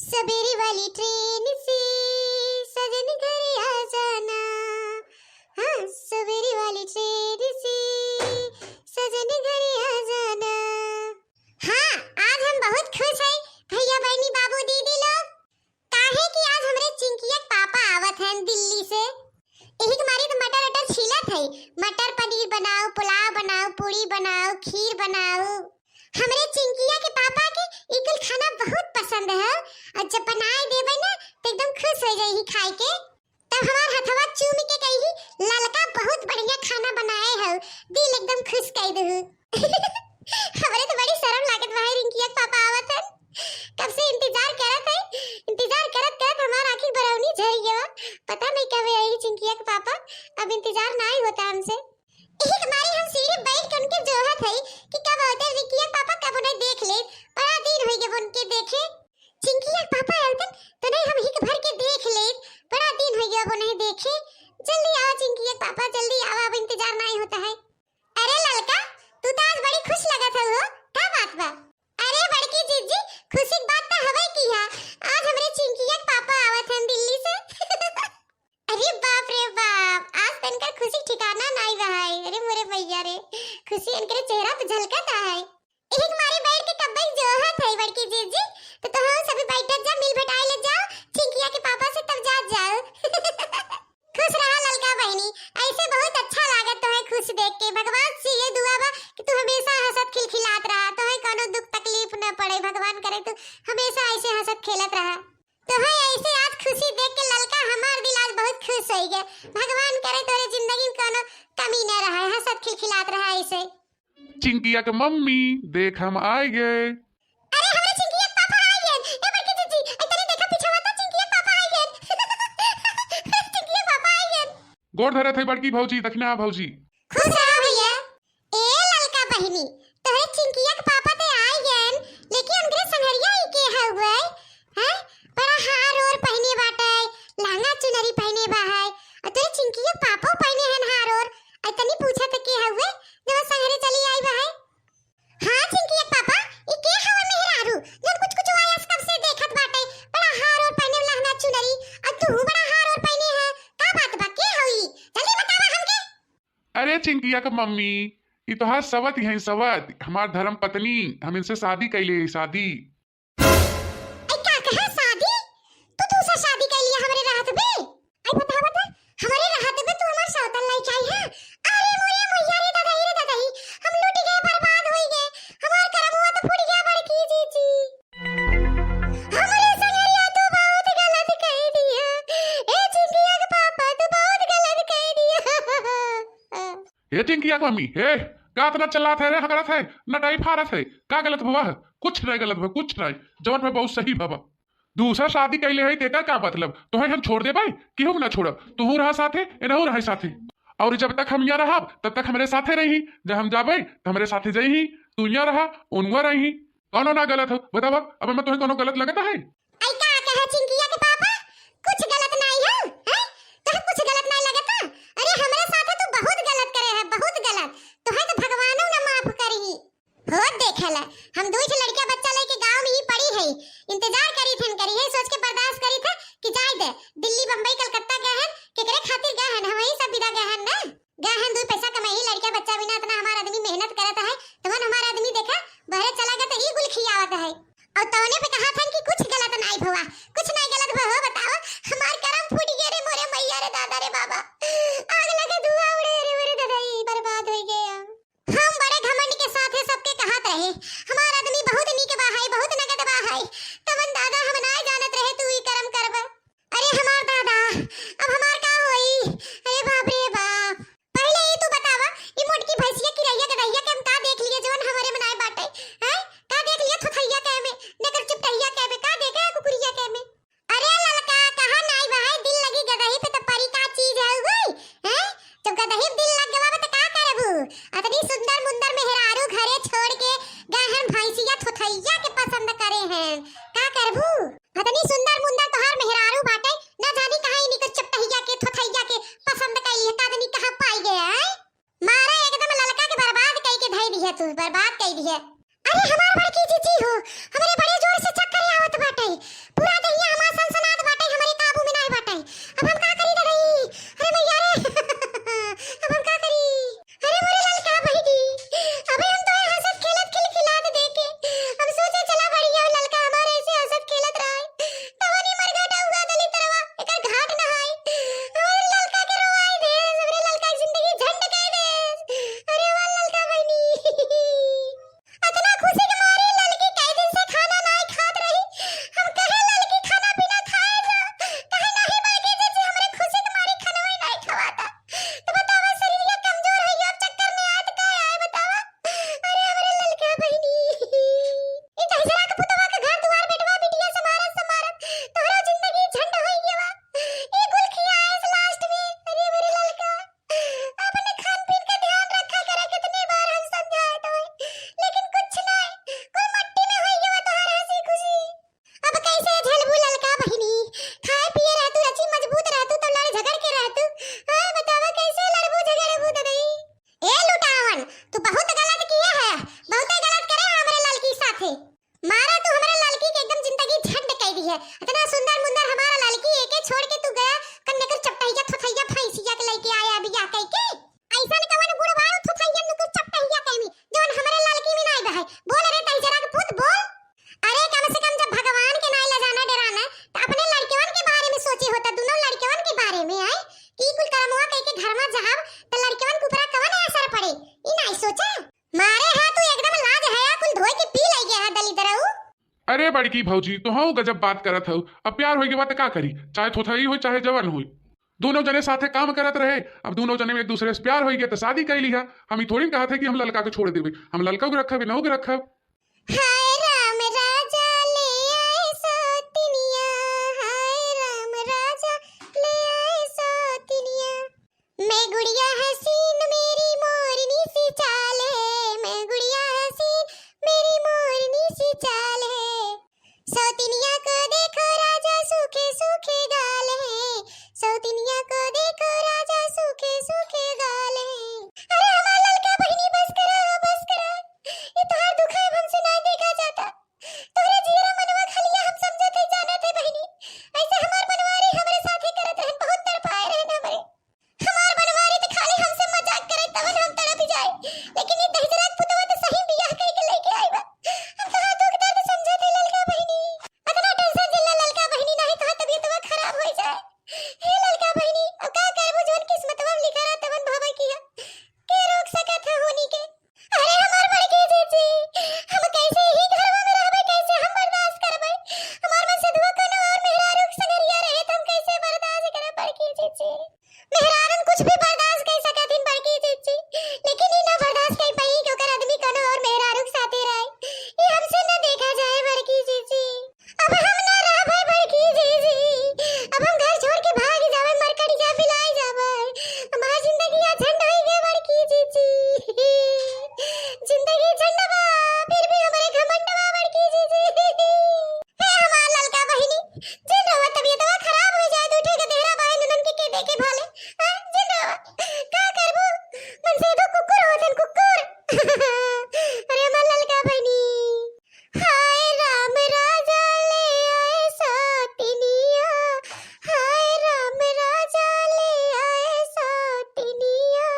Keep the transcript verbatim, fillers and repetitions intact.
सवेरे वाली ट्रेन से सजन घर आ जाना, हाँ, सवेरे वाली ट्रेन से सजन घर आ जाना। हाँ, आज हम बहुत खुश हैं भैया, बहनी, बाबू, दीदी लोग, काहे कि आज हमरे चिंकिया के पापा आवत हैं दिल्ली से। यही के मारे तो मटर वटर छीलत है, मटर पनीर बनाओ, पुलाव बनाओ, पूरी बनाओ, खीर बनाओ। हमरे चिंकिया के पापा के ई कुल खाना बहुत पसंद है, और जब बनाए देबे ना तो एकदम खुश हो जाई खाए के। तब हमार हथवा चूम के कही, "ललका बहुत बढ़िया खाना बनाए हो, दिल एकदम खुश कर दू।" हमरे तो बड़ी शर्म लागत बा, रिंकिया के पापा आवत हन, कब से इंतजार करत है, इंतजार करत करत हमार आँखी बरौनी झर गया। पता नहीं कब आई चिंकिया के पापा, अब इंतजार ना ही होता हमसे। यही के मारे हम सीढ़ी बैठ के उनके जोहत है कि कब होते रिंकिया के पापा, कब उन्हें देख ले, बड़ा दिन हो गए उनके देखे। चिंकिया के पापा आवतन तो नहीं हम हिक भर के देख ले, बड़ा दिन हो गया वो नहीं देखे। जल्दी आवा चिंकिया के पापा, जल्दी आवा, अब इंतजार नहीं होता है। अरे ललका, तू तो आज बड़ी खुश लगत हऊ हो, का बात बा? अरे बड़की जीजी, खुशी के बात तो हवे की है, आज हमरे चिंकिया के पापा आवत हन दिल्ली से। अरे बाप रे बाप, आज तो इनकर खुशी ठिकाना नाई बा है। अरे मोरे भैया रे, खुशी इनके चेहरा पे झलकत है। एक मारे बैठ के कब्बे जोहत है बड़की जीजी, तो तोहू सभी बैठत जा, मिल भेटाए ले जाओ, चिंकिया के पापा से तब जात जाओ। खुश रहा ललका बहनी, ऐसे बहुत अच्छा लागत तोहे खुश देख के। भगवान से ये दुआ बा कि तू हमेशा हंसत खिलखिलात रहा, तोहे कोनो दुख तकलीफ न पड़े। भगवान करे तू हमेशा ऐसे हंसत खेलत रहा। तोहे ऐसे आज खुशी देख के ललका हमार दिल आज बहुत खुश हो गया। भगवान करे तोरे जिंदगी में कोनो कमी न रहे, हंसत खिलखिलात रहा ऐसे। चिंकिया के मम्मी, देख हम आए गए। अरे हमरे चिंकिया के पापा आए गए। ए बड़की जीजी, ए तनी देखा पीछे तो चिंकिया के पापा आए गए। चिंकिया के पापा आए गए। गोड़ धरत है बड़की भौजी, दक्षिणा भौजी। खुश रहा भैया। ए ललका बहिनी, तोहरे चिंकिया के पापा ते आए गए, लेकिन उनके संगरिया ई के हउए? हैं? बड़ा हार ओर पहने बाटे, लहंगा चुनरी पहने बा है। और तोरे चिंकिया के पापो पहने हन हार ओर। अरे तनी पूछा तो के हउए, जब संगरे चली आई बा है। हाँ, चिंकिया के पापा, ई के हवे मेहरारू, जौन कुछ कुछ वायस कब से देखत बाटे, बड़ा हार ओर पहने, लहंगा चुनरी, और तू बड़ा हार ओर पहने है, का बात बा, के हई? जल्दी बतावा हमके। अरे चिंकिया के मम्मी, ई तोहार सवत है, सवत, हमार धर्म पत्नी, हम इनसे शादी कैले, शादी। ए, का कहे शादी? तू दूसरा शादी कर लिया हमरे रहत बे? आई बतावा त, हमरे रहत बे तू हमार सौतन लाई चाही है? अरे मोरे मैया रे दादा रे दादा, हम लूट गए, बर्बाद हो गए, हमार करमुआ तो फूट गया बड़की जीजी। हमरे संगरिया तू बहुत गलत कह दिया, ए चिंकिया के पापा तू बहुत गलत कह दिया। हे चिंकिया के मम्मी, हे, का इतना चिल्लात है रे, हकड़त है, नटाई फारत है? का गलत भवा है? कुछ नहीं गलत भवा, कुछ नहीं। जवन में बहुत सही भवा। दूसरा शादी कैले है, तेकर का मतलब? तोहे हम छोड़ देबै? केहू के ना छोड़ब। तोहू रहा साथे, एनहू रहा साथे। और जब तक हम यहाँ रहब, तब तक हमरे साथे रही। जब हम जाबै, तो हमरे साथे जइही। तू यहाँ रहा, उनवा रही। कौनो ना गलत हो, बतावा, अब मैं तोहे कौनो गलत लगता है? आई का कहे चिंकिया के पापा, कुछ गलत नाई है, हैं? कहे कुछ गलत नाई लगता? अरे हमरे साथे तू बहुत गलत करे है, बहुत गलत। तोहे तो भगवानो ना माफ करी। होत देखेला, हम दुई ठे लड़किया बच्चा लेके गाँव में ही पड़ी है, इंतजार करी थे, करी है सोच के बर्दाश्त करी थे कि जाए दे, दिल्ली, बम्बई, कलकत्ता गए हैं, केकरे खातिर गए हैं, हम वही सब विदा गए हैं ना। गए हैं दुई पैसा कमाई, लड़का बच्चा बिना इतना हमार आदमी मेहनत करत है, तवन हमार आदमी देखा बहरे चला गया तो ई गुल खियावत है। और तवने पे कहा था कि कुछ गलत नाई भवा, कुछ नाई गलत भवा, बताओ हमार करम फूट गया रे मोरे मैया रे दादा रे बाबा, आग लगे धुआं उड़े रे मोरे दादा, ई बर्बाद हो गया। हम बड़े घमंड के साथे सबके कहत रहे, हमार आदमी बहुत नीक बा है, बहुत नगद बा है, तवन दादा हम नाई जानत रहे तू ई करम करबा। अरे हमार दादा, अब हमार का होई? अरे बाप रे बाप। पहिले ई तू बतावा, ई मोटकी भैंसिया किरैया गदहिया के हम का देख लिए जवन हमरे बनाए बाटे? हैं? का देख लिए थोथैया के में, नकर चुपटैया के में, का देखे कुकुरिया के में? अरे ललका, कहा नाई बहाए दिल लगी गदही पे तो परी का चीज है गई? हैं? जब गदही पे दिल लग गवा तो का करबू? अतनी सुंदर मुंदर मेहरारू घरे छोड़ के गहन भैंसिया थोथैया के पसंद करे हैं, का करबू? अतनी सुंदर मुंदर तोहार मेहरारू बाटे, ना जानी कहाँ इनकर चपटहिया के, थोथैया के पसंद कैली है, का जानी कहाँ पाई गया है। मारा एकदम ललका के बर्बाद कई के धई दिहे तू, बर्बाद कई दिहे। अरे हमार बड़की जीजी हो, हमरे बड़े जोर से चक्कर आवत बाटे, पूरा इतना सुंदर मुंदर हमारा लड़की एके छोड़ के तू गया, कन्ने कर चपटहिया थोथहिया भैंसिया के लेके आया बियाह कइके। ऐसन कवन गुण बाड़ू थोथहिया नुकुर चपटहिया कइमी, जौन हमरे लड़की में नाई बहे। बोल रे तहिजरा के पूत, बोल। अरे कम से कम जब भगवान के नाई लजाना डराना, त अपने लड़केवन के बारे में सोचे होता, दुनो लड़केवन के बारे में आए, कि कुल करमवा कइके घर में जहाब, त लड़केवन के ऊपरा कवन असर पड़े, ई नाई सोचा। मारे हा तू एकदम लाज हया कुल धोए के पी लइ गया है दलिदरऊ। अरे बड़की भौजी, तोहू गजब बात करत हऊ। अब प्यार होई के बात का करी, चाहे थोथई होई चाहे जवन होई, दोनों जने साथे काम करत रहे। अब दोनों जने में एक दूसरे से प्यार होई गया तो शादी कर लिहा। हम ई थोड़ी न कहत है कि हम ललका के छोड़ देबे, हम ललका के रखब, इनहू के रखब। हाय राम राजा ले आए सौतिनिया, हाय राम राजा ले आए सौतिनिया। मैं गुड़िया हसीन मेरी मोरनी सी चाल है, मैं गुड़िया हसीन मेरी मोरनी सी चाल है। सौतिनिया को देखो राजा सूखे सूखे गाल है, सौतिनिया को देखो राजा सूखे सूखे गाल है। अरे हमार ललका बहिनी बस करा, बस करा, ये तोहार दुख है, अब हमसे ना देखा जाता। तोहरे जियरा मनवा खलिया हम समझत है, जानत है बहिनी, ऐसे हमार मनवा रे हमरे साथे करत रहन, बहुत तड़पाए रहन हमरे। हमार बनवारी त खाली हमसे मजाक करे तवन हम तड़प जाए, लेकिन ये दहिजरा के पुतवा त सही बियाह करके लेके आई बा। हम तोहार दुख दर्द समझत है ललका बहिनी। अतना tension जिल्ला ललका बहिनी, नाही तोहार तबियतवा खराब होई जाए। हे ललका बहिनी, अब का करबू, जवन किस्मतवा में लिखा रहा तवन भवा किया। के रोक सकत है होनी के? अरे हमार बड़की जीजी, हम कैसे ही घरवा में रहबे, कैसे हम बर्दाश्त करबे? हमार मन से दुआ कोनो और मेहरारू के संगरिया रहे त हम कैसे बर्दाश्त करब बड़की जीजी? मेहरारू कुछ भी बर्दाश्त कर सकत हिन बड़की जीजी, लेकिन ई ना बर्दाश्त कर पाई कि ओकर आदमी कोनो और मेहरारू के साथे रहे। ई हमसे ना देखा जाए बड़की जीजी। अब हम ना रहबे बड़की जीजी, अब हम घर छोड़ के भाग जाबे, मरकटिया बिलाए जाबे। हमार जिंदगी झंड होई गए बड़की जीजी, जिंदगी झंड बा, फिर भी हमरे घमंड बा बड़की जीजी। हे हमार ललका बहिनी, जिन रउआ तबियतवा खराब हो जाए, दू ठे गदेहरा बाइन उनन के, के देखे भाले। हाँ, जिन रउआ, का करबू? मन से तो कुकुर होतन, कुकुर। अरे हमार ललका बहिनी। हाय राम राजा ले आए सौतिनिया, हाय राम राजा ले आए सौतिनिया।